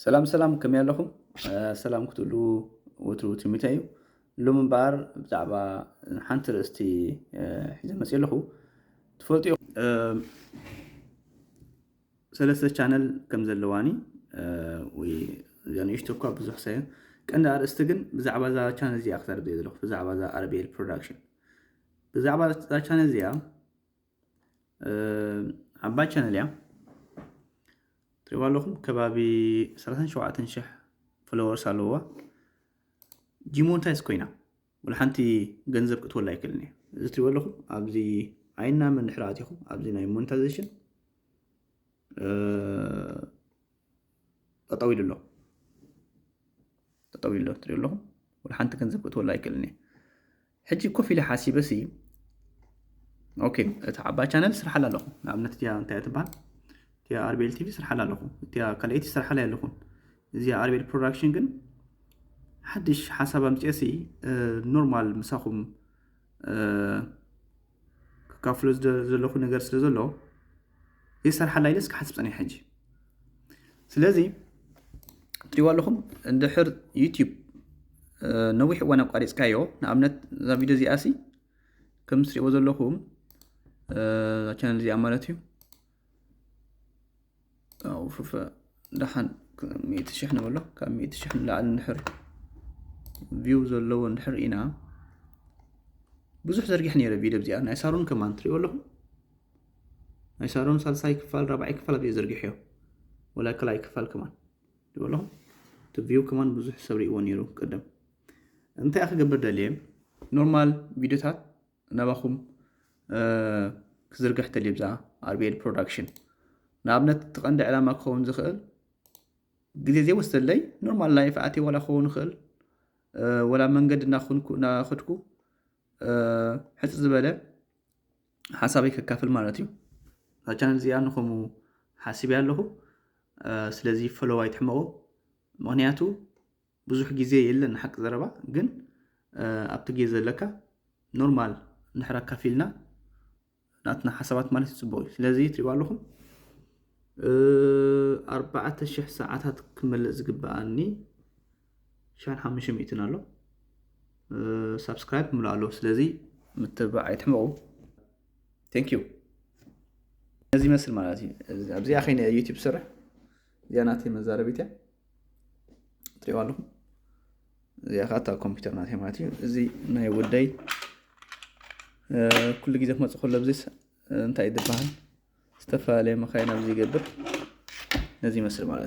ሰላም ሰላም፣ ከመይ ኣለኹም? ሰላም ክትብሉ ወትሩ ትምኒተይ እዩ። ሎሚ እምበኣር ብዛዕባ ሓንቲ ርእስቲ ሒዘ መፅእ ኣለኹ። ትፈልጡ ሰለስተ ቻነል ከም ዘለዋኒ፣ ወይ ንእሽቶ እኳ ብዙሕ ሰ ቀንዲ ኣርእስቲ ግን ብዛዕባ እዛ ቻነል እዚኣ ክዛረብ ዘየ ዘለኹ፣ ብዛዕባ እዛ ኣርቤል ፕሮዳክሽን። ብዛዕባ እዛ ቻነል እዚኣ ዓባይ ቻነል እያ። ትሪእዋ ኣለኹም፣ ከባቢ ሰላሳን ሸውዓተን ሽሕ ፎሎወርስ ኣለዋ። ዲሞኒታይዝ ኮይና፣ ወላ ሓንቲ ገንዘብ ክትወላ ኣይክእልን እየ። እዚ ትሪእዎ ኣለኹም፣ ኣብዚ ኣይና መን ድሕሪ ኣቲኹም፣ ኣብዚ ናይ ሞኒታይዜሽን ጠጠው ኢሉ ኣሎ። ጠጠው ኢሉ ኣሎ፣ ትሪእዎ ኣለኹም። ወላ ሓንቲ ገንዘብ ክትወላ ኣይክእልን እየ። ሕጂ ኮፍ ኢለ ሓሲበ ሲ፣ ኦኬ፣ እታ ዓባይ ቻነል ስርሓላ ኣለኹ። ንኣብነት እቲያ እንታይ እያ ትበሃል? እቲያ ኣርቤል ቲቪ ስርሓላ ኣለኹ። እቲያ ካልኣይቲ ስርሓላ ኣለኹን። እዚኣ ኣርቤል ፕሮዳክሽን ግን ሓድሽ ሓሳብ ኣምፅኤ ሲ፣ ኖርማል ምሳኹም ክካፍሎ ዘለኹ ነገር ስለ ዘሎ፣ ዘይሰርሓላ ኢለስ ክሓስብ ፀኒሐ ሕጂ። ስለዚ ትሪእዋ ኣለኹም፣ እንድሕር ዩቲዩብ ነዊሕ እዋን ኣቋሪፅካዮ፣ ንኣብነት እዛ ቪድዮ እዚኣ ሲ ከም ትሪእዎ ዘለኹም ቻነል እዚኣ ማለት እዩ። ኣውፍፈ ደሓን ሚእቲ ሽሕ ንበሎ። ካብ ሚእቲ ሽሕ ንላዕሊ እንድሕር ቪው ዘለዎ እንድሕር ኢና፣ ብዙሕ ዘርጊሕ ነይረ ቪድዮ እዚኣ። ናይ ሳሮን ከማን ትሪእዎ ኣለኹም። ናይ ሳሮን ሳልሳይ ክፋል፣ ራብዓይ ክፋል ኣብየ ዘርጊሕዮ። ወላ ካልኣይ ክፋል ከማን ትሪእዎ ኣለኹም። እቲ ቪው ከማን ብዙሕ ሰብ ሪእዎ ነይሩ ቅድም። እንታይ ክገብር ደልየ? ኖርማል ቪድዮታት ናባኹም ክዝርግሕ ተልየ ብዛ ኣርቤል ፕሮዳክሽን። ንኣብነት እቲ ቀንዲ ዕላማ ክኸውን ዝኽእል፣ ግዜ ዘይወስደለይ ኖርማል ላይፍ ኣትየ ዋላ ክኸውን ይኽእል፣ ወላ መንገዲ እናኸድኩ ሕፅር ዝበለ ሓሳበይ ከካፍል ማለት እዩ። እዛ ቻነል እዚኣ ንኸምኡ ሓሲበያ ኣለኹ። ስለዚ ፎሎው ኣይትሕመቑ፣ ምኽንያቱ ብዙሕ ግዜ የለን ንሓቂ ዘረባ፣ ግን ኣብቲ ግዜ ዘለካ ኖርማል እንድሕር ኣካፊልና ናትና ሓሳባት ማለት እዩ፣ ፅቡቕ እዩ። ስለዚ ትሪእዋ ኣለኹም፣ ኣርባዕተ ሽሕ ሰዓታት ክመልእ ዝግበኣኒ ሽሕን ሓሙሽተ ሚእትን ኣሎ። ሳብስክራይብ ክምልእ ኣለዎ። ስለዚ ምትብባዕ ኣይትሕመቑ። ቴንክ ዩ። ነዚ ይመስል ማለት እዩ። ኣብዚኣ ከይነ ዩቲዩብ ዝሰርሕ፣ እዚኣ ናተይ መዛረቢት እያ። ትሪእዋ ኣለኹም። እዚኣ ከዓ እታ ኮምፒውተር ናተይ ማለት እዩ። እዚ ናይ ወደይ ኩሉ ግዜ ክመፅእ ከሎ ኣብዚ እንታይ ዝበሃል ዝተፈላለየ መካይን ኣብዚ ይገብር። ነዚ ይመስል ማለት